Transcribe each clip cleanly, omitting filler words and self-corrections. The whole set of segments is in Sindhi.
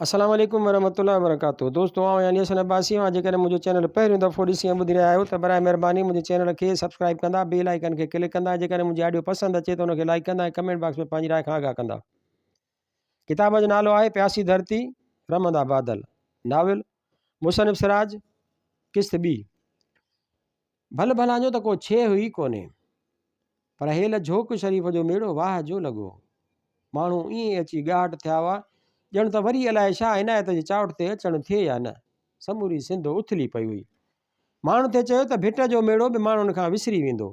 السلام عليڪم ورحمة الله وبرڪاته دوستو آئون يعني حسن عباسي اوهان جيڪڏهن منهنجو چينل پهريون دفعو ڏسي ۽ ٻڌي رهيا آهيو ته برائي مهرباني منهنجي چينل کي سبسڪرائب ڪندا بيل آئيڪن کي ڪلڪ ڪندا جيڪڏهن منهنجي آڊيو پسند اچي ته ان کي لائيڪ ڪندا ۽ ڪمينٽ باڪس ۾ پنهنجي راء کان آگاهه ڪندا ڪتاب جو نالو آهي پياسي ڌرتي رمندا بادل ناول مصنف سراج قسط ٻي ڀل ڀلان جو ته ڪو ڇيهه ئي ڪونهي. پر هيل جهوڪ شريف جو ميڙو واهه جو لڳو. ماڻهو ائين اچي ڳاهٽ ٿيا هئا، ڄڻ ته وري الائي شاهه عنايت جي چائوٺ تي اچڻ ٿئي يا نه. سموري سنڌ اٿلي پئي هئي. ماڻهن ٿي چيو ته ڀٽ جو ميڙو به ماڻهن کان وسري ويندو.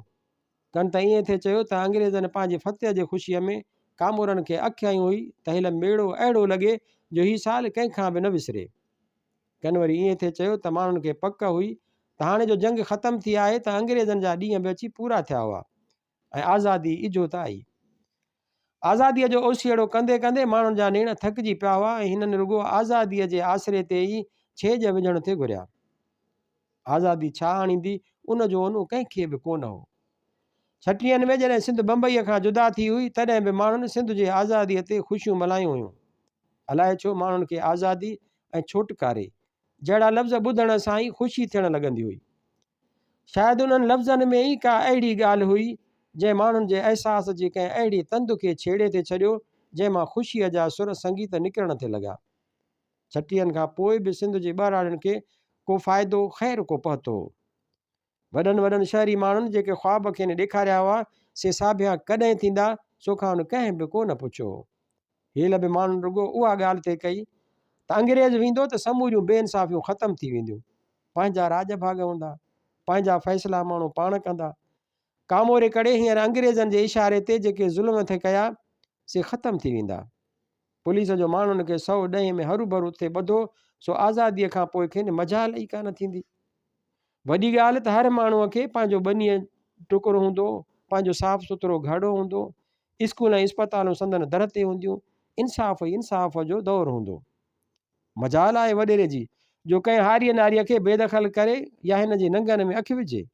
ڪن ته ائين ٿي چيو ته انگريزن پنهنجي فتح جي خوشيء ۾ ڪامورن کي اک هنئي هئي ته هيل ميڙو اهڙو لڳي جو هي سال ڪنهن کان به نه وسري. ڪن وري ائين ٿي چيو ته ماڻهن کي پڪ هئي ته هاڻي جو جنگ ختم ٿي آهي ته انگريزن جا ڏينهن به اچي پورا ٿيا هئا ۽ آزادي اجهو ته آئي. آزاديء جو اوسيئڙو ڪندي ڪندي ماڻهن جا نيڻ ٿڪجي پيا هئا ۽ هنن رڳو آزاديء جي آسري تي ئي ڇيڄ وجهڻ ٿي گهريا. آزادي ڇا آڻيندي ان جو اونو ڪنهن کي به ڪونه هو. ڇٽيهن ۾ جڏهن سنڌ بمبئيء کان جدا ٿي هئي، تڏهن به ماڻهن سنڌ جي آزاديء تي خوشيون ملهايون هيون. الائي ڇو ماڻهن کي آزادي ۽ ڇوٽڪاري جهڙا لفظ ٻڌڻ سان ئي خوشي ٿيڻ لڳندي هئي. شايد انهن لفظن ۾ ئي ڪا اهڙي ڳالهه هئي، جنهن ماڻهن جي احساس جي ڪنهن اهڙي تند کي ڇيڙي ٿي ڇڏيو، جنهن مان خوشيء جا سر سنگيت نڪرڻ ٿي لڳا. ڇٽيهن کان پوء به سنڌ جي ٻهراڙين کي ڪو فائدو خير ڪو پهتو هو. وڏن وڏن شهري ماڻهن جيڪي خواب کين ڏيکاريا هئا، سي ساڀيان ڪڏهن ٿيندا، سو کانئن ڪنهن به ڪو نه پڇيو هو. هيل به ماڻهن رڳو اها ڳالهه ٿي ڪئي ته انگريز ويندو ته سموريون بي انصافيون ختم ٿي وينديون. پنهنجا راڄ ڀاڳ هوندا. پنهنجا فيصلا ماڻهو پاڻ ڪندا. ڪاموري ڪڙي هينئر انگريزن جي اشاري تي جيڪي ظلم ٿي ڪيا، سي ختم ٿي ويندا. پوليس جو ماڻهن کي سئو ڏهين ۾ هروڀرو ٿي ٻڌو، سو آزاديء کان پوء کين مجال ئي ڪانه ٿيندي. وڏي ڳالهه ته هر ماڻهوء کي پنهنجو ٻنيء ٽڪر هوندو، پنهنجو صاف سٿرو گهڙو هوندو، اسڪول ۽ اسپتالون سندن در تي هونديون، انصاف ئي انصاف جو دور هوندو. مجال آهي وڏيري جي جو ڪنهن هاريء ناريء کي بيدخل ڪري يا هن جي ننگن ۾ اک وجهي.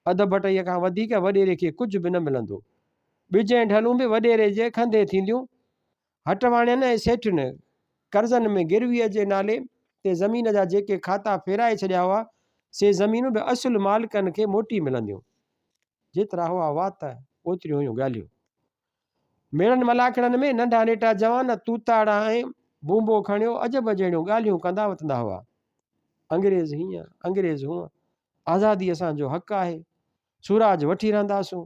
اڌ بٽئيء کان وڌيڪ وڏيري کي ڪجهه به نه ملندو. ٻج ۽ ڍلون به وڏيري جي کنڌي ٿينديون. هٽ واڻين ۽ سيٺين قرضن ۾ گرويء جي نالي تي زمين جا جيڪي کاتا ڦيرائي ڇڏيا هئا، سي زمينون به اصل مالڪن کي موٽي ملنديون. جيترا هئا وات، اوتريون هيون ڳالهيون. ميڙن ملاکڙن ۾ ننڍا نيٽا جوان توتاڙا ۽ بونبو کڻيو عجب جهڙيون ڳالهيون ڪندا وتندا هئا. انگريز هيئن، انگريز هونء، آزادي اسان جو حق آهي، سوراج وٺي رهنداسون.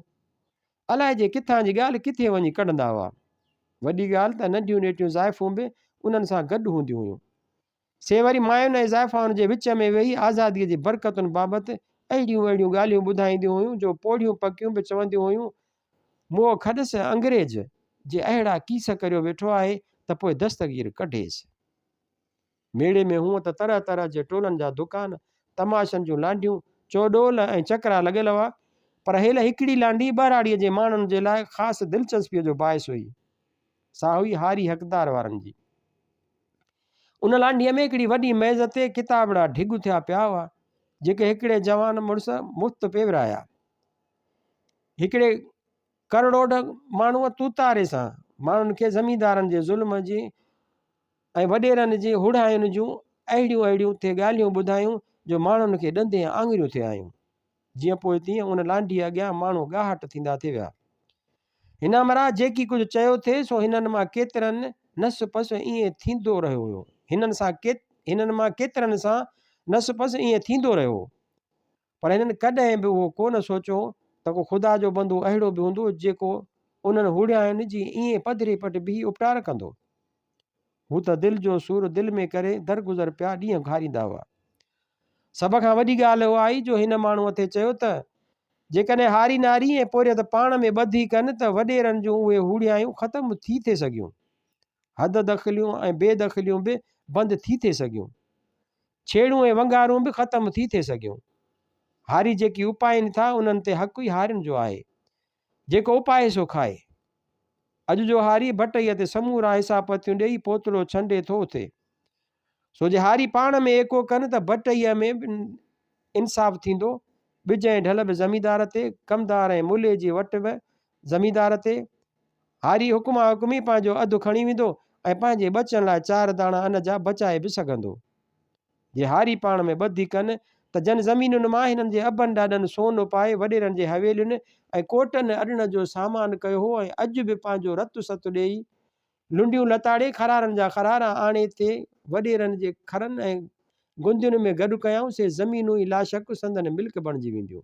الائجي ڪٿان جي ڳالهه ڪٿي وڃي ڪڍندا هئا. وڏي ڳالهه ته ننڍيون نيٽيون زائفون به انهن سان گڏ هونديون هيون. سي وري ماين ۽ زائفائن جي وچ ۾ ويهي آزاديء جي برڪتن بابت اهڙيون اهڙيون ڳالهيون ٻڌائينديون هيون جو پوڙهيون پڪيون به چونديون هيون، موء کڏس انگريز، جي اهڙا ڪيس ڪريو ويٺو آهي ته پوء دستگير ڪڍيس. ميڙي ۾ هونء ته طرح طرح جي ٽولن جا دڪان، تماشن جون لانڍيون، چوڏول ۽ چڪرا لڳل هئا، پر هيل هڪڙي لانڍي ٻهراڙيء جي ماڻهن جي لاء خاص دلچسپيء جو باعث هئي. سا هئي هاري حقدار وارن جي. ان لانڍيء ۾ هڪڙي وڏي ميز تي ڪتابڙا ڍڳ ٿيا پيا هئا، جيڪي هڪڙي جوان مڙس مفت پئي ورهايا. هڪڙي ڪرڙوڍ ماڻهوء توتاري سان ماڻهن کي زميندارن جي ظلم جي ۽ وڏيرن جي هڙهاين جون اهڙيون اهڙيون ٿي ڳالهيون ٻڌايون جو ماڻهن کي ڏندين آڱريون ٿي آيون. جيئن پوء تيئن ان لانڍيء اڳيان ماڻهو ڳاهٽ ٿيندا ٿي ويا. هن همراهه جيڪي ڪجهه چيو ٿي سو هنن مان ڪيترن نس پس ائين ٿيندو رهيو هيو. هنن سان هنن مان ڪيترن سان نس پس ائين ٿيندو رهيو هو. پر هنن ڪڏهن به اهو ڪو نه سوچيو هو ته ڪو خدا جو بندو اهڙو به هوندو جيڪو انهن هوڙهيائن جي ائين پڌري پٽ بيهي اپٽار ڪندو. هو ته دل جو سور دل ۾ ڪري درگذر پيا ڏينهن گهاريندا هئا. سڀ کان وڏي ڳالهه اها آئي جو هن ماڻهوء ٿي چيو ته، جيڪڏهن هاري ناري ۽ پورهيت پاڻ ۾ ٻڌي ڪن ته وڏيرن جون اهي هوڙهيايون ختم ٿي ٿي سگهيون. حد دخليون ۽ بي دخليون به بند ٿي ٿي سگهيون. ڇيڙون ۽ ونگارون به ختم ٿي ٿي سگهيون. هاري جيڪي اپائين ٿا انهن تي حق ئي هارين جو آهي. جيڪو اپائي سو کائي. اڄ جو هاري ڀٽئيء تي سمورا حصا پتيون ڏيئي پوتڙو ڇنڊي ٿو اٿي. سو جي هاري پاڻ ۾ ايڪو ڪن ته ڀٽئيء ۾ به انصاف ٿيندو. ٻج ۽ ڍل به زميندار تي، ڪمدار ۽ ملي جي وٽ به زميندار تي. هاري حڪما حڪمي پنهنجو اڌ کڻي ويندو ۽ پنهنجي ٻچن لاء چار داڻا ان جا بچائي به سگهندو. جي هاري پاڻ ۾ ٻڌي ڪن ته جن زمينن مان هنن جي ابن ڏاڏن سون اپائي وڏيرن جي حويلين ۽ ڪوٽن اڏڻ جو سامان ڪيو هو ۽ اڄ به پنهنجو رت ست ڏيئي لنڊيون لتاڙي خرارن جا خرارا آڻي ٿي وڏيرن جي کرن ۽ گندين ۾ گڏ ڪيائون سي زمينون ئي لاشڪ سندن ملڪ بڻجي وينديون.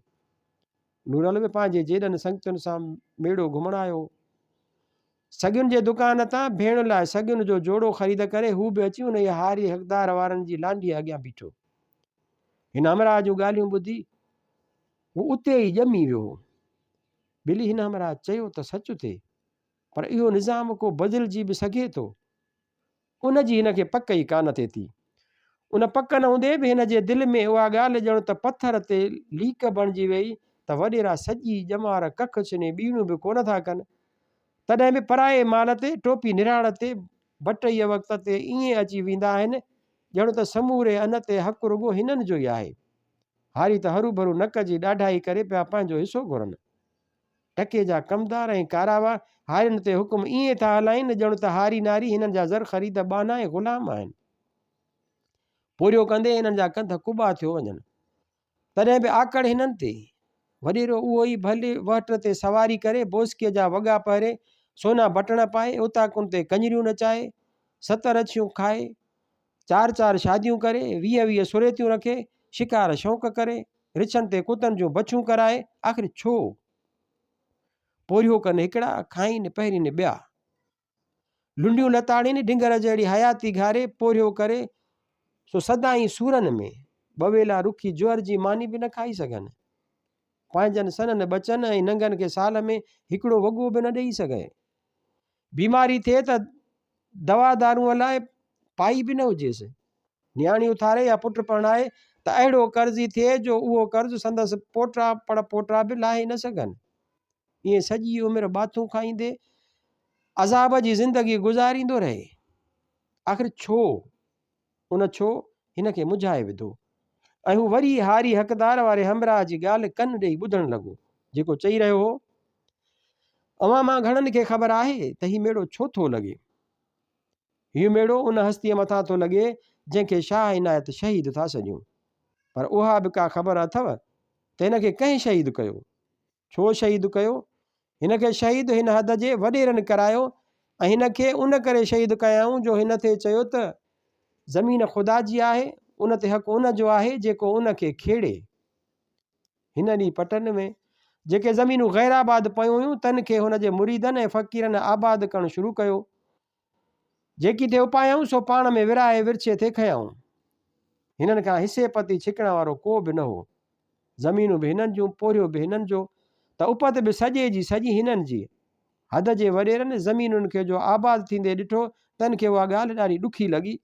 نورل به پنهنجي جيڏن سنگتين سان ميڙو گهمڻ آيو هو. سڳين جي دڪان تان ڀيڻ لاء سڳين جو جوڙو خريد ڪري هو به اچي انهيء هاري حقدار وارن جي لانڍيء اڳيان بيٺو. هن همراهه جون ڳالهيون ٻڌي هو اتي ئي ڄمي ويو هو. ٻلي هن همراهه چيو ته سچ ٿئي، پر اهو نظام ڪو بدلجي به سگهي ٿو؟ ان جي هن کي پڪ ئي ڪانه ٿي ٿي. ان پڪ نه هوندي به هن جي دل ۾ اها ڳالهه ڄڻ ته پٿر تي ليڪ بڻجي ويئي ته وڏيرا سڄي ڄمار ڪک ڇني ٻيڻيون به ڪونه ٿا ڪن، تڏهن به پرائي مال تي، ٽوپي نراڙ تي، بٽئيء وقت تي ائين اچي ويندا آهن، ڄڻ ته سموري ان تي حق رڳو هنن جو ئي آهي. هاري ته هروڀرو نڪ جي ڏاڍائي ڪري پيا پنهنجو حصو گهرن. ٽڪي جا ڪمدار ۽ ڪاراوا هارين تي حڪم ائين ٿا هلائين ڄڻ ته هاري ناري هنن جا زرخريد ٻانها ۽ غلام آهن. پورهيو ڪندي هنن جا ڪنڌ ڪٻا ٿيو وڃن. تڏهن به آڪڙ هنن تي. وڏيرو اهو ئي ڀلي وهٽ تي سواري ڪري، بوسڪيء جا وڳا پهري، سونا بٽڻ پائي، اوطاقن تي ڪڃريون نچائي، ست رڇيون کائي، چار چار شاديون ڪري، 20 20 سريتيون رکي، شڪار شوق ڪري، رڇن تي ڪتن جون بڇون ڪرائي، آخر ڇو؟ پورهيو ڪن هڪڙا، کائين پهرين ٻيا. لنڊيون لتاڙين، ڍنگهر جهڙي حياتي گهاري، پورهيو ڪري، سو سدائين سورن ۾، ٻه ويلا رکي جوئر جي ماني به نه کائي سگهن. پنهنجن سنن ٻچن ۽ ننگن کي سال ۾ هڪڙو وڳو به نه ڏيئي سگهي. بيماري ٿئي ته دوا دارونء لاء پائي به نه هجيس. نياڻي اٿاري يا پٽ پرڻائي ته اهڙو قرضي ٿئي جو اهو قرض سندس پوٽا پڙ پوٽا به لاهي نه سگهن. ائين سڄي عمر ٻاٿون کائيندي عذاب جي زندگي گذاريندو رهي. آخر ڇو؟ ان ڇو هن کي مجهائي وڌو ۽ هو وري هاري حقدار واري همراهه جي ڳالهه ڪن ڏيئي ٻڌڻ لڳو، جيڪو چئي رهيو هو، اوهان مان گهڻن کي خبر آهي ته هي ميڙو ڇو ٿو لڳي؟ هي ميڙو ان هستيء مٿان ٿو لڳي، جنهن کي شاهه عنايت شهيد ٿا سڏيون. پر اها به ڪا خبر اٿئو ته هن کي ڪنهن شهيد ڪيو؟ ڇو شهيد ڪيو؟ هن کي شهيد هن حد جي وڏيرن ڪرايو ۽ هن کي ان ڪري شهيد ڪيائون جو هن ٿي چيو ته زمين خدا جي آهي، ان تي حق ان جو آهي جيڪو ان کي کيڙي. هنن ئي پٽن ۾ جيڪي زمينون غير آباد پيون هيون، تن کي هن جي مريدن ۽ فقيرن آباد ڪرڻ شروع ڪيو. جيڪي ٿي اپايائون سو پاڻ ۾ ورهائي ورڇي ٿي کنيائون. هنن کان حصي پتي ڇڪڻ وارو ڪو به نه هو. زمينون به هنن جون، پورهيو به هنن جو، ته اپت به سڄي جي سڄي هنن جي. حد جي وڏيرن زمينن کي جو آباد ٿيندي ڏٺو، تن کي اها ڳالهه ڏاڍي ڏکي لڳي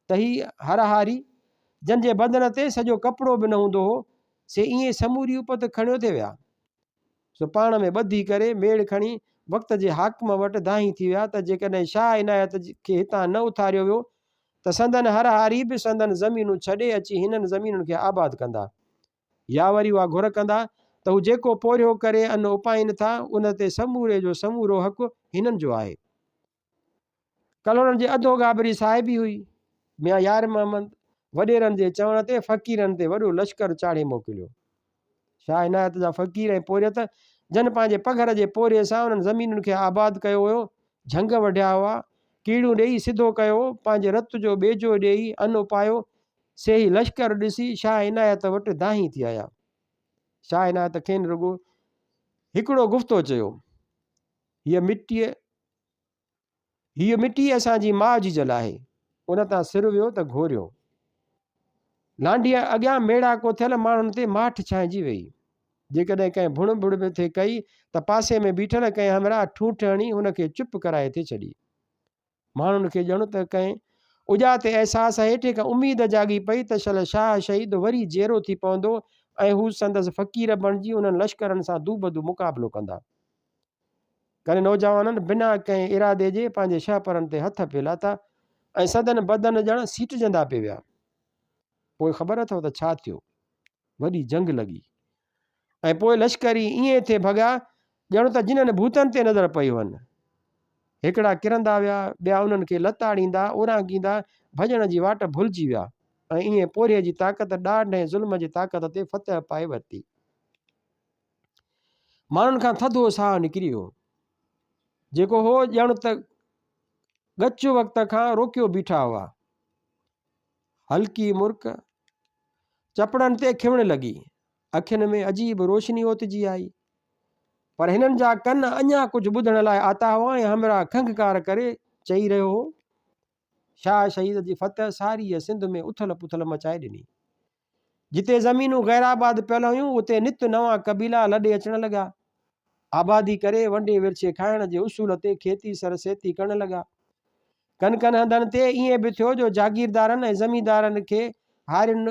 ته هي هرهاري، جن جي بدن تي سڄو ڪپڙو به نه هوندو هو، سي ائين سموري اپت کڻيو ٿي ويا. سو پاڻ ۾ ٻڌي ڪري ميڙ کڻي وقت جي حاڪم وٽ دانهين ٿي ويا ته جيڪڏهن شاهه عنايت کي هتان نه اٿاريو ويو ته سندن هر هاري به سندن زمينون ڇڏي اچي هنن زمينن کي آباد ڪندا يا وري اها گهر ڪندا ته هو جيڪو پورهيو ڪري ان اپائين ٿا ان تي سموري جو سمورو حق هنن جو آهي. ڪلهوڙن جي اڌو گابري صاحبي هئي. ميان يار محمد وڏيرن جي چوڻ تي فقيرن تي وڏو لشڪر چاڙهي موڪليو. شاهه عنايت جا فقير ۽ پورهيت جن پنهنجي پگهر جي پورهيي سان انهن زمينن کي آباد ڪيو هيو، جهنگ وڍيا هئا، ڪيڙون ڏيئي سڌو ڪيو هو، پنهنجي رت جو ٻيجو ڏيئي ان اپايو، سي هي لشڪر ڏسي شاهه عنايت وٽ دانهين ٿي آيا. شاهه عنايت کين رڳو هڪڙو گفتو چيو، هيء مٽيء هيء مٽي اسان جي ماء جيجل آهي. ان تان سر ويو ته گهوريو. لانڍيء اڳيان ميڙاڪو ٿيل ماڻهن تي ماٺ ڇانئجي ويئي. جيڪڏهن ڪنهن ڀڻ ڀڻ به ٿي ڪئي ته پاسي ۾ بيٺل ڪنهن همراهه ٺونٺ هڻي هن کي چپ ڪرائي ٿي ڇڏي. ماڻهن کي ڄڻ ته ڪنهن اجاتي احساس هيٺ هڪ اميد جاڳي پئي ته شل شاهه شهيد وري جيئرو ٿي پوندو ۽ هو سندس فقير بڻجي انهن لشڪرن سان دوبدو مقابلو ڪندا. ڪن نوجوانن بنا ڪنهن ارادي جي پنهنجي شهپرن تي هٿ پئي لاتا ۽ سندن بدن ڄڻ سيٽجندا پئي ويا. پوء خبر اٿو ته ڇا ٿيو؟ وڏي جنگ لڳي ۽ پوء لشڪري ائين ٿي ڀڳا ڄڻ ته جنن ڀوتن تي نظر پئي هئن. هڪڙا ڪرندا ويا، ٻيا انهن کي لتاڙيندا، اورانگهيندا، ڀڄڻ جي واٽ ڀلجي ويا ۽ ائين پورهيي جي طاقت ڏاڍ ۽ ظلم جي طاقت تي فتح پائي ورتي. ماڻهن کان ٿڌو ساهه نڪري ويو، جيڪو هو ڄڻ ته ڳچ وقت کان روڪيو بيٺا هئا. هلڪي مرڪ چپڙن تي کيوڻ لڳي. اکين ۾ عجيب روشني اوتجي آئي. پر هنن جا ڪن اڃا ڪجهه ٻڌڻ لاء آتا هئا ۽ همراهه کنگهڪار ڪري چئي رهيو هو، شاهه شهيد جي فتح ساريء سنڌ ۾ اٿل پٿل مچائي ڏني. جتي زمينون غيرآباد پيل هيون، اتي نت نوان قبيلا لڏي اچڻ لڳا. آبادي ڪري ونڊي ورڇي کائڻ جي اصول تي کيتي سر سيتي ڪرڻ لڳا. ڪن ڪن هنڌن تي ائين به ٿيو جو جاگيردارن ۽ زميندارن کي هارين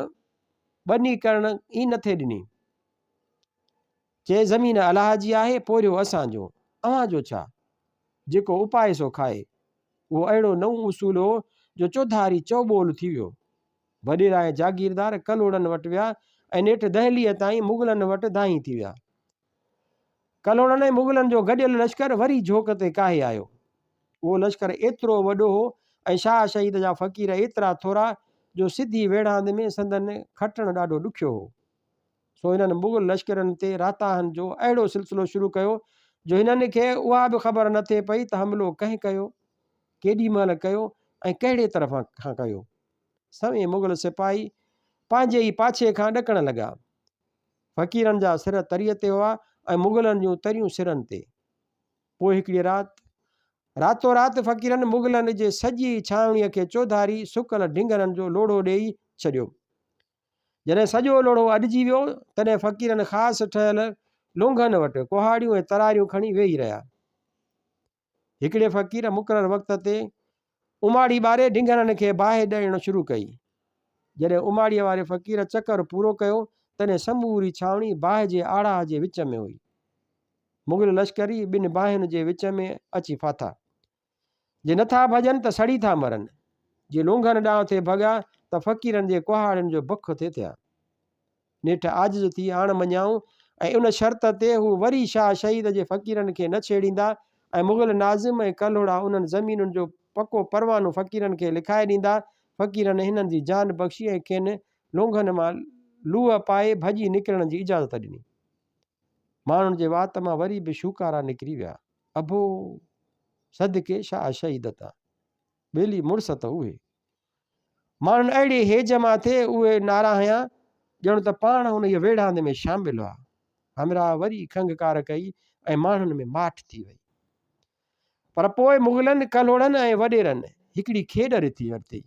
ٻني ڪرڻ ئي نه ٿي ڏني. چي زمين الله جي آهي، پورهيو اسان جو، اوهان جو ڇا؟ جيڪو اپائي سو کائي. اهو اهڙو نئون اصول هو جو چوڌاري چئوٻول ٿي ويو. وڏيرا ۽ جاگيردار ڪلهوڙن وٽ ويا ۽ نيٺ دهليء تائين مغلن وٽ دانهين ٿي ويا. ڪلهوڙن ۽ مغلن جو گڏيل لشڪر وري جهوڪ تي ڪاهي آيو. اهو لشڪر ايترو وڏو هو ۽ شاهه شهيد جا فقير ايترا ٿورا جو سڌي ويڙهاند ۾ سندن کٽڻ ڏاڍو ڏکيو هو. سو هنن مغل لشڪرن تي راتاهن جو اهڙو سلسلو شروع ڪيو جو هنن کي اها به خبر نه ٿي پئي ته حملو ڪنهن ڪيو، ڪيڏي مهل ڪيو ۽ ڪهڙي طرف کان ڪيو. سوين مغل سپاهي پنهنجي ئي پاڇي کان ڏڪڻ لڳا. فقيرن جا سر تريء تي هئا ۽ مغلن جون تريون سرن تي. پوء هڪڙيء رات، راتو رات فقيرن مغلن جي سڄي ڇانوڻيء کي چوڌاري سڪل ڍنگهرن جو لوڙهو ڏيئي ڇڏيو. جڏهن سڄو لوڙهو اڏجي ويو، تڏهن فقيرن خاص ٺهيل لونگهن وٽ ڪهاڙيون ۽ تراريون کڻي ويهي رهيا. هڪڙي فقير مقرر وقت تي اماڙي ٻاري ڍنگهرن کي باهه ڏيڻ شروع ڪئي. جڏهن اماڙيء واري فقير چڪر پورو ڪيو، تڏهن سموري ڇانوڻي باهه جي آڙاهه جي وچ ۾ هئي. مغل لشڪري ٻن باهين جي وچ ۾ اچي ڦاٿا. جي نٿا ڀڄن ته سڙي ٿا مرن. جي لونگهن ڏانهن ٿي ڀڳا ته فقيرن جي ڪهاڙين جو بک ٿي ٿيا. نيٺ عاجز ٿي آڻ مڃيائون ۽ ان شرط تي هو وري شاهه شهيد جي فقيرن کي نه ڇيڙيندا ۽ مغل ناظم ۽ ڪلهوڙا انهن زمينن جو پڪو پروانو فقيرن کي لکائي ڏيندا. فقيرن هنن جي جان بخشي ۽ کين لونگهن مان لوهه پائي ڀڄي نڪرڻ جي اجازت ڏني. ماڻهن جي وات مان وري به شوڪارا نڪري ويا. ابو! صدقي شاهه شهيد تان. ٻيلي مڙس ته اهي. ماڻهن اهڙي هيج مان ٿي اهي نعرا هنيا ڄڻ ته پاڻ انهيء ويڙهاند ۾ شامل هئا. همراهه وري کنگهڪار ڪئي ۽ ماڻهن ۾ ماٺ ٿي وئي. پر پوء مغلن، ڪلهوڙن ۽ وڏيرن هڪڙي کيڏ رٿي ورتي.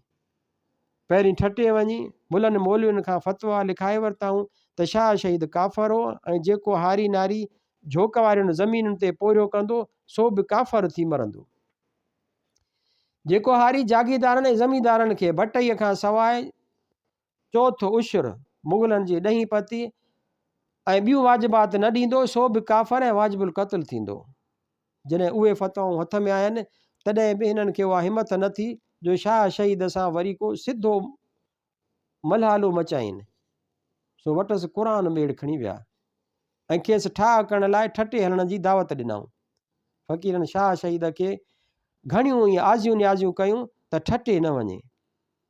پهرين ٺٽي وڃي ملن مولوين کان فتويٰ لکائي ورتائون ته شاهه شهيد ڪافر هو ۽ جيڪو هاري ناري جهوڪ وارين زمينن تي پورهيو ڪندو سو به ڪافر ٿي مرندو. جيڪو هاري جاگيردارن ۽ زميندارن کي بٽئيء کان سواء چوٿ عشر، مغلن جي ڏهين پتي، ۽ ٻيون واجبات نه ڏيندو، سو به ڪافر ۽ واجب القتل ٿيندو. جڏهن اهي فتوائون هٿ ۾ آين، تڏهن به هنن کي اها همٿ نه ٿي جو شاهه شهيد سان وري ڪو سڌو ملهالو مچائين، سو وٽس قرآن ميڙ کڻي ويا ۽ کيس ٺاهه ڪرڻ لاء ٺٽي هلڻ جي دعوت ڏنائون. فقيرن شاهه شهيد کي گهڻيون ئي آزيون نيازيون ڪيون ته ٺٽي نه وڃي،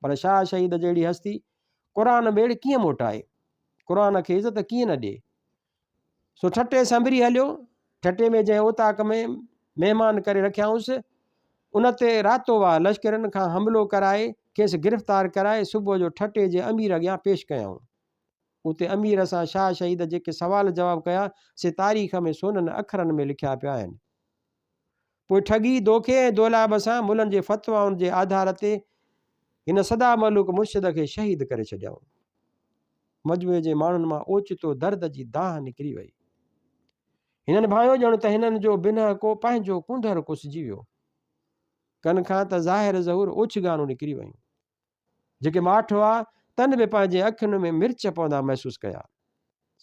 پر شاهه شهيد جهڙي هستي قرآن ميڙ ڪيئن موٽائي، قرآن کي عزت ڪيئن نه ڏئي. سو ٺٽي سنڀري هليو. ٺٽي ۾ جنهن اوطاق ۾ مهمان ڪري رکيائونس، ان تي راتو واهه لشڪرين کان حملو ڪرائي کيس گرفتار ڪرائي صبح جو ٺٽي جي امير اڳيان پيش ڪيائون. اتي امير سان شاهه شهيد جيڪي سوال جواب ڪيا، سي تاريخ ۾ سونن اکرن ۾ لکيا پيا آهن. پوء ٺڳي، دوکي ۽ دولاب سان ملن جي فتوائن جي آڌار تي هن سدا ملوڪ مرشد کي شهيد ڪري ڇڏيائون. مجموعي جي ماڻهن مان اوچتو درد جي دانهن نڪري وئي. هنن ڀانيو ڄڻ ته هنن جو بنهه ڪو پنهنجو ڪونڌر ڪسجي ويو. ڪن کان ته ظاهر ظهور اوڇگانون نڪري ويون. جيڪي ماٺ هئا، تن به پنهنجي اکين ۾ مرچ پوندا محسوس ڪيا.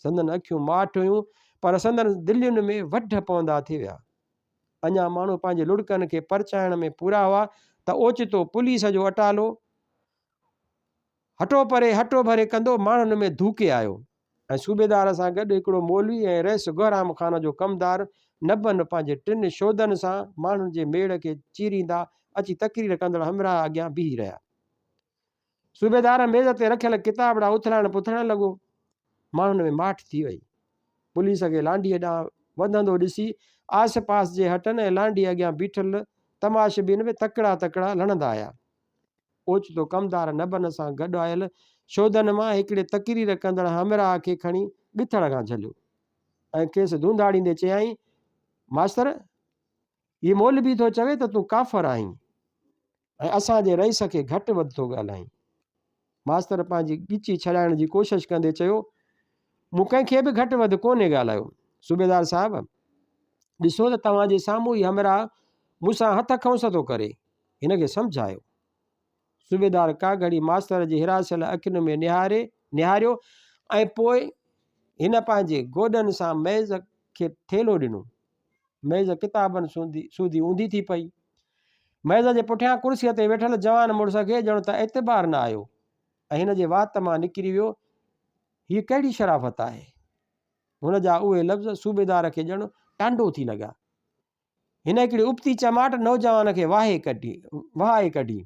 سندن اکيون ماٺ هيون، پر سندن دلين ۾ وڍ پوندا ٿي ويا. اڃا ماڻهو پنهنجي لڙڪن کي پرچائڻ ۾ پورا هئا ته اوچتو پوليس جو اٽالو هٽو پري هٽو ڀري ڪندو ماڻهن ۾ ڌوڪي آيو ۽ صوبيدار سان گڏ هڪڙو مولوي ۽ رئيس گهرام خان جو ڪمدار نبن پنهنجي ٽن شودن سان ماڻهن جي ميڙ کي چيريندا اچي تقرير ڪندڙ همراهه اڳيان بيهي رهيا. صوبيدار ميز تي رکيل ڪتابڙا اٿلائڻ پٿلائڻ لڳو. ماڻهن ۾ ماٺ ٿي وئي. پوليس کي لانڍيء ڏانهن وڌندو ڏسي آس پاس جي هٽن ۽ لانڍيء اڳيان بيٺل تماشبين به تڪڙا تڪڙا لڙندا آيا. اوچتو ڪمدار نبن سان گڏ آيل شودن مان هڪڙي تقرير ڪندڙ همراهه کي کڻي ڳٿڙ کان جهليو ۽ کيس ڌونڌاڙيندي چيائين، ماستر! هي مولوي ٿو چوي ته تون ڪافر آهين ۽ اسان جي رئيس کي گهٽ وڌ ٿو ڳالهائين. ماستر پنهنجي ڳچي ڇڏائڻ جي ڪوشش ڪندي چيو، مون ڪنهن کي به گهٽ وڌ ڪونهي ڳالهايو. صوبيدار صاحب! ڏسو ته توهان جي سامهون هي همراهه مون سان هٿ کئونس ٿو ڪري. هن کي سمجهايو. صوبيدار ڪا گهڙي ماستر جي هراسيل اکين ۾ نهاري نهاريو ۽ پوء هن پنهنجي گوڏن سان ميز کي ٿيلهو ڏنو. ميز ڪتابن سوڌي اونڌي ٿي پئي. ميز جي پٺيان ڪرسيء تي ويٺل جوان مڙس کي ڄڻ ته اعتبار نه آيو ۽ هن جي وات مان نڪري ويو، هيء ڪهڙي شرافت آهي؟ هن جا اهي لفظ صوبيدار کي ڄڻ ٽانڊو ٿي لڳا. هن هڪڙي ابتي چماٽ نوجوان کي واهي ڪڍي وهائي ڪڍي.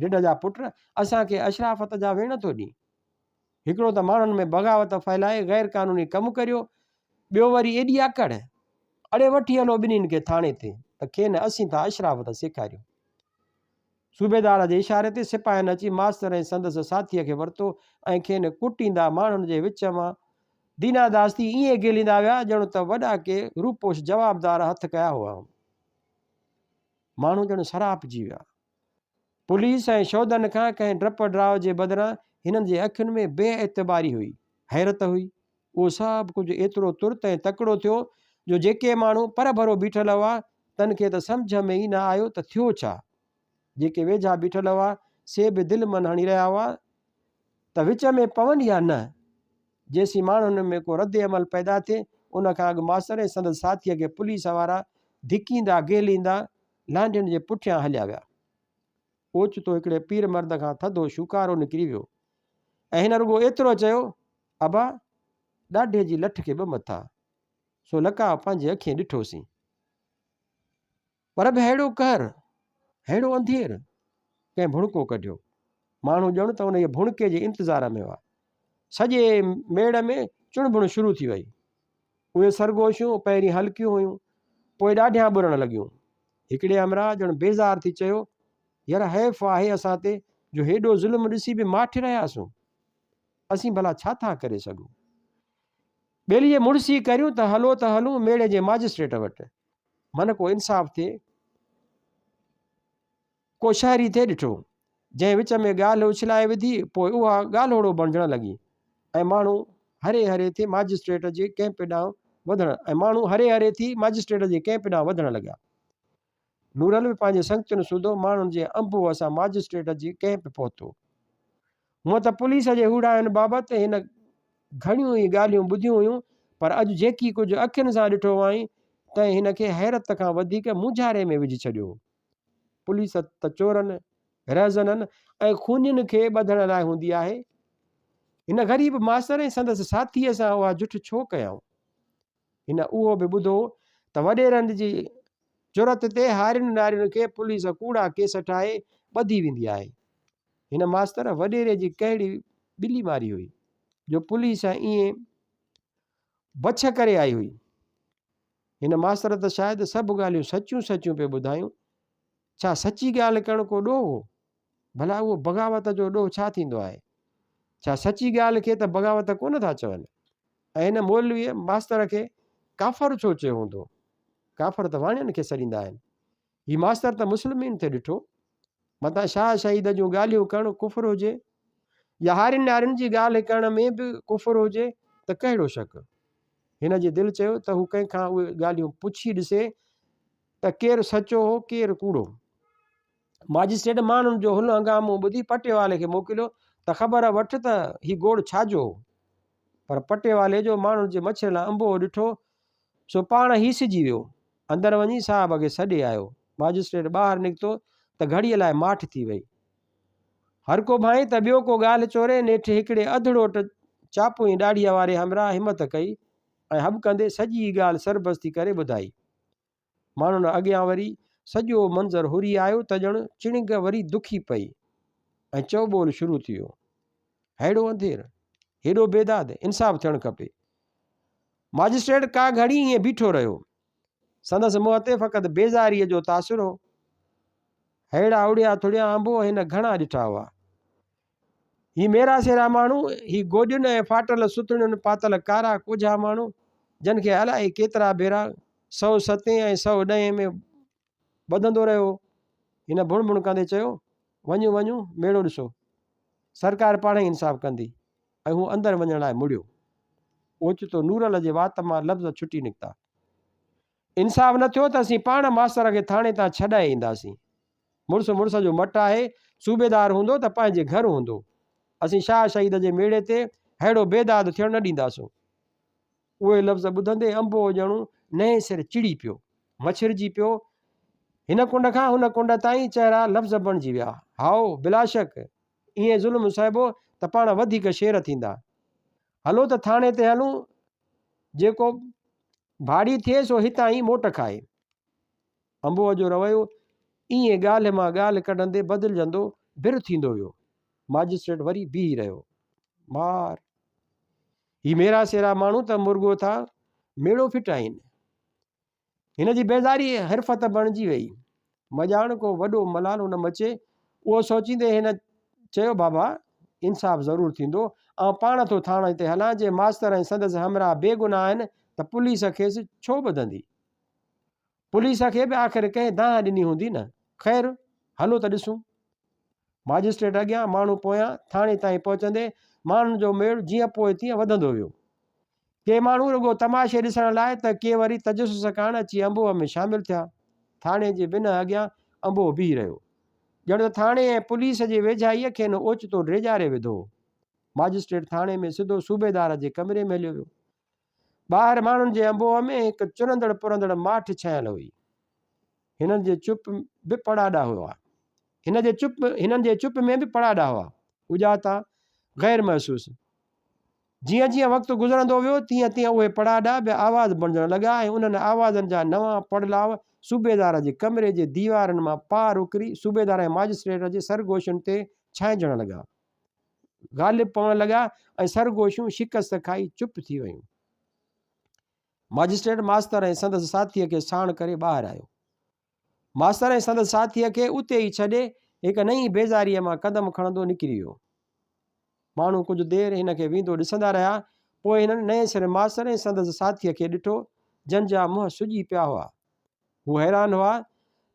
رڍ جا پٽ، اسان کي اشرافت جا ويڻ ٿو ڏين. هڪڙو ته ماڻهن ۾ بغاوت ڦهلائي غير قانوني ڪم ڪريو، ٻيو وري ايڏي آڪڙ. اڙي وٺي هلو ٻنهين کي ٿاڻي تي ته کين اسين ٿا اشرافت سيکاريون. صوبيدار جي اشاري تي سپاهين اچي ماستر ۽ سندس ساٿيء کي ورتو ۽ کين ڪٽيندا ماڻهن جي وچ مان ديناداستي ائين گهليندا ويا ڄڻ ته وڏا ڪي روپوش جوابدار هٿ ڪيا هئائون. ماڻهو ڄڻ سراپجي ويا. پوليس ۽ شودن کان ڪنهن ڊپ ڊراء جي بدران هنن جي اکين ۾ بي اعتباري هئي، حيرت هئي. اهو سڀ ڪجهه ايترو ترت ۽ تڪڙو ٿيو جو جيڪي ماڻهو پرڀرو بيٺل هئا، تن کي ته سمجهه ۾ ئي نه آيو ته ٿيو ڇا؟ جيڪي ويجها بيٺل هئا، سي به دل من هڻي رهيا هئا ته وچ ۾ پون يا نه؟ جيسين ماڻهن ۾ ڪو رد عمل پيدا ٿئي، ان کان اڳ ماستر ۽ سندس ساٿيء کي پوليس وارا ڌڪيندا گهليندا لانڍين جي پٺيان هليا ويا. اوچتو هڪڙي پير مرد کان ٿڌو شوڪارو نڪري ويو ۽ هن رڳو ايترو چيو، ابا! ڏاڍي جي لٺ کي ٻه مٿا، سو لقاء پنهنجي اکين ڏٺوسين. پر به ههڙو قهر، ههڙو انڌير! ڪنهن ڀڻڪو ڪڍيو. ماڻهو ڄڻ ته انهيء ڀڻڪي جي انتظار ۾ هئا. سڄي ميڙ ۾ چڻڀڻ شروع ٿي وئي. اهي سرگوشيون پهرين هلڪيون هيون، پوء ڏاڍيان ٻرڻ لڳيون. هڪڙي همراهه ڄڻ بيزار ٿي چيو، يار حيف آهي اسان تي جو هيڏو ظلم ڏسي به ماٺ رهياسون. اسين ڀلا ڇا ٿا ڪري سگهون؟ ٻيلي جي مڙسي ڪريون ته هلو ته هلون ميڙي جي ماجسٽريٽ وٽ. من ڪو انصاف ٿئي. ڪو شهري ٿي ڏٺو، جنهن وچ ۾ ڳالهه اڇلائي وڌي، پوء اها ڳالهوڙو بڻجڻ لڳي ۽ ماڻهو هري هري ٿي ماجسٽريٽ جي ڪئمپ ڏانهن وڌڻ ۽ ماڻهو هري هري ٿي ماجسٽريٽ جي ڪئمپ ڏانهن وڌڻ لڳا. نورل به پنهنجي سنگتين سوڌو ماڻهن جي انبوهه سان ماجسٽريٽ جي ڪئمپ پهتو. هونء ته پوليس جي هوڙاين بابت هن گهڻيون ئي ڳالهيون ٻڌيون هيون، پر اڄ جيڪي ڪجهه اکين سان ڏٺو هئائين، تنهن هن کي حيرت کان وڌيڪ مونجهاري ۾ وجهي ڇڏيو هو. پوليس ته چورن، رهزنن ۽ خونين کي ٻڌڻ لاء هوندي آهي. هن غريب ماستر ۽ سندس ساٿيء سان اها جٺ ڇو ڪيائون؟ هن اهو به ٻڌو ته وڏيرن جي جرئت تي هارين نارين کي پوليس ڪوڙا ڪيس ٺاهي ٻڌي ويندي آهي. هن ماستر وڏيري جي ڪهڙي ٻلي ماري هئي جو پوليس ائين بڇ ڪري آئي هئي. هن ماستر ته شايد سڀ ڳالهيون سچيون سچيون پئي ٻڌايون. ڇا سچي ڳالهه ڪرڻ ڪو ڏوهه هو؟ ڀلا اهو بغاوت جو ڏوهه ڇا ٿيندو آهي؟ ڇا سچي ڳالهه کي ته بغاوت ڪونه ٿا چون؟ ۽ هن مولويء ماستر کي ڪافر ڇو چيو هوندو؟ ڪافر ته واڻين کي سڏيندا آهن. هي ماستر ته مسلمين ٿي ڏٺو. متان شاهه شهيد جون ڳالهيون ڪرڻ ڪفر هجي يا هارين نارين جي ڳالهه ڪرڻ ۾ به ڪفر هجي ته ڪهڙو شڪ؟ هن جي دل چيو ته هو ڪنهن کان اهي ڳالهيون پڇي ڏسي ته ڪير سچو هو ڪير ڪوڙو. ماجسٽريٽ ماڻهن جو هل هنگامو ٻڌي پٽيوالي کي موڪليو ته خبر وٺ ته هي گوڙ ڇا جو هو؟ پر پٽيوالي جو ماڻهن جي مڇريل انبوهه ڏٺو سو پاڻ هيسجي ويو. اندر وڃي صاحب کي سڏي آيو. ماجسٽريٽ ٻاهر نڪتو ته گهڙيء لاء ماٺ ٿي وئي. هر ڪو ڀانئي ته ٻيو ڪو ڳالهه چوري. نيٺ هڪڙي اڌڙوٽ چاپوئين ڏاڙهيء واري همراهه همت ڪئي. ۽ هٻڪندي سڄي ڳالهه سربستي ڪري ٻڌائي. ماڻهن اڳيان وري سڄو منظر هري آيو ته ڄڻ چڻنگ وري دکي پئي ۽ چئوٻول شروع ٿي ويو. ههڙو انڌير، هيڏو بيداد، انصاف ٿيڻ کپي. ماجسٽريٽ ڪا گهڙي ائين بيٺو رهيو. سندس منهن تي فقط بيزاريء جو تاثر هو. ههڙا اڙيا ٿڙيا انبوهه هن گهڻا ڏٺا هئا. هي ميرا سيرا ماڻهو، هي گوڏين ۽ ڦاٽل سٿڻين پاتل ڪارا ڪوجها ماڻهو، جن کي الائي ڪيترا ڀيرا 107 ۽ 110 ۾ ٻڌندو رهيو هو. هن ڀڻ ڀڻ ڪندي چيو، وڃو وڃو، ميڙو ڏسو. سرڪار پاڻهي انصاف ڪندي. ۽ هو اندر وڃڻ لاء مڙيو. اوچتو نورل جي وات مان لفظ ڇٽي نڪتا. انصاف نه ٿيو ته اسين پاڻ ماستر کي ٿاڻي تان ڇڏائي اينداسين. مڙس مڙس جو مٽ آهي، صوبيدار هوندو ته پنهنجي گهر هوندو. اسين شاهه شهيد جي ميڙي تي ههڙو بيداد ٿيڻ نه ڏينداسون. اهي لفظ ٻڌندي انبوهه ڄڻو نئين سر چڙي پيو، مڇرجي پيو. هن ڪنڊ کان هن ڪنڊ تائين چهرا لفظ بڻجي ويا. هائو، بلاشڪ! ائين ظلم سهبو ته پاڻ وڌيڪ شير ٿيندا. هلو ته ٿاڻي تي هلون، جيڪو ڀاڙي ٿئي سو هتان ئي موٽ کائي. انبوهه جو رويو ائين ڳالهه مان ڳالهه ڪڍندي بدلجندو بر ٿيندو ويو. ماجسٽريٽ وري بيهي رهيو. مار! هي ميرا سيرا ماڻهو ته مرڳو ٿا ميڙو ڦٽائين. هن جي بيزاري حرفت بڻجي ويئي. مڄاڻ ڪو وڏو ملالو نه مچي، اهو سوچيندي هن چيو بابا! انصاف ضرور ٿيندو. آئون پاڻ ٿو ٿاڻي تي هلان، جي ماستر ۽ سندس همراهه بيگناهه آهن ته پوليس کيس ڇو ٻڌندي؟ پوليس کي به آخر ڪنهن دانهن ڏني هوندي نه. خير، هلو ته ڏسون. ماجسٽريٽ اڳيان، ماڻهو پويان، ٿاڻي تائين پهچندي ماڻهن جو ميڙ جيئن پوء تيئن وڌندو ويو. ڪي ماڻهو رڳو تماشي ڏسڻ لاء ته ڪي وري تجسس ڪاڻ اچي انبوهه ۾ شامل ٿيا. ٿاڻي جي بنهه اڳيان انبوهه بيهي رهيو. ڄڻ ته ٿاڻي ۽ پوليس جي ويجهائيء کين اوچتو ڊيڄاري وڌو هو. ماجسٽريٽ ٿاڻي ۾ سڌو صوبيدار جي ڪمري ۾ هليو ويو. ٻاهر ماڻهن جي انبوهه ۾ هڪ چرندڙ پرندڙ ماٺ ڇانيل هئي. هنن جي چپ به پڙاڏا هئا. هن جي چپ هنن جي چپ ۾ به پڙاڏا هئا. اڄاتا، غير محسوس. جيئن جيئن وقت گذرندو ويو، تيئن تيئن اهي پڙاڏا به آواز بڻجڻ لڳا ۽ انهن آوازن جا نوان پڙلاء صوبيدار جي ڪمري جي ديوارن مان پار اڪري صوبيدار ۽ ماجسٽريٽ جي سرگوشين تي ڇانئجڻ لڳا. غالب پوڻ لڳا ۽ سرگوشيون شڪست کائي چپ ٿي ويون. ماجسٽريٽ ماستر ۽ سندس ساٿيء کي ساڻ ڪري ٻاهر آيو. ماستر ۽ سندس ساٿيء کي اتي ئي ڇڏي هڪ نئين بيزاريء مان قدم کڻندو نڪري ويو. ماڻهو ڪجهه دير هن کي ويندو ڏسندا رهيا، پوء هنن نئين سر ماستر ۽ سندس ساٿيء کي ڏٺو، جن جا منهن سڄي پيا هئا. هو حيران هئا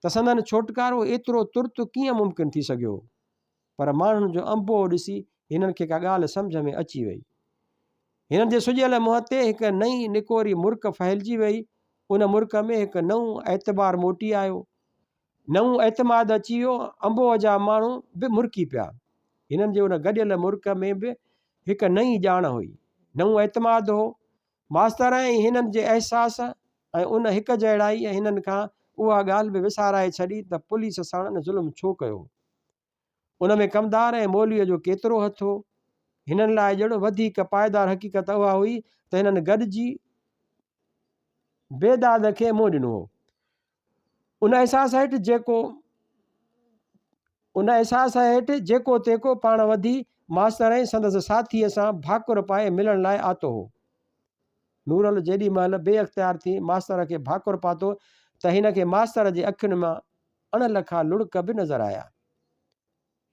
ته سندن ڇوٽڪارو ايترو ترت ڪيئن ممڪن ٿي سگهيو. پر ماڻهن جو انبوهه ڏسي هنن کي ڪا ڳالهه سمجهه ۾ اچي وئي. هنن جي سڄيل منهن تي هڪ نئين نڪوري مرڪ ڦهلجي وئي. ان مرڪ ۾ هڪ نئون اعتبار موٽي آيو. نئون اعتماد اچي ويو. انبوهه جا ماڻهو به مرڪي پيا. هنن جي ان گڏيل مرڪ ۾ به هڪ نئين ڄاڻ هئي. نئون اعتماد هو. ماستر ۽ هنن جي احساس ۽ ان هڪ جهڙائيء هنن کان اها ڳالهه به وسارائي ڇڏي ته پوليس ساڻن ظلم ڇو ڪيو. ان ۾ ڪمدار ۽ مولويء جو ڪيترو هٿ هو. هنن لاء ڄڻ وڌيڪ پائيدار حقيقت اها هئي ته هنن گڏجي بيداد کي منهن ڏنو هو. ان احساس هيٺ جيڪو ان احساس هيٺ جيڪو تيڪو پاڻ وڌي ماستر ۽ سندس ساٿيء سان ڀاڪر پائي ملڻ لاء آتو هو. نورل جيڏي مهل بي اختيار ٿي ماستر کي ڀاڪر پاتو ته هن کي ماستر جي اکين مان اڻ لکا لڙڪ به نظر آيا.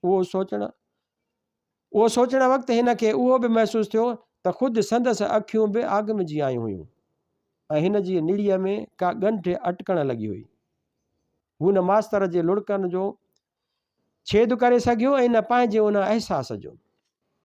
اهو سوچڻ اهو سوچڻ وقت هن کي اهو به محسوس ٿيو ته خود سندس اکيون به آگمجي آيون هيون ۽ هن جي نڙيء ۾ ڪا ڳنڍ اٽڪڻ لڳي هئي. هو نه ماستر جي لڙڪن جو ڇيد ڪري سگهيو ۽ نه پنهنجي ان احساس جو.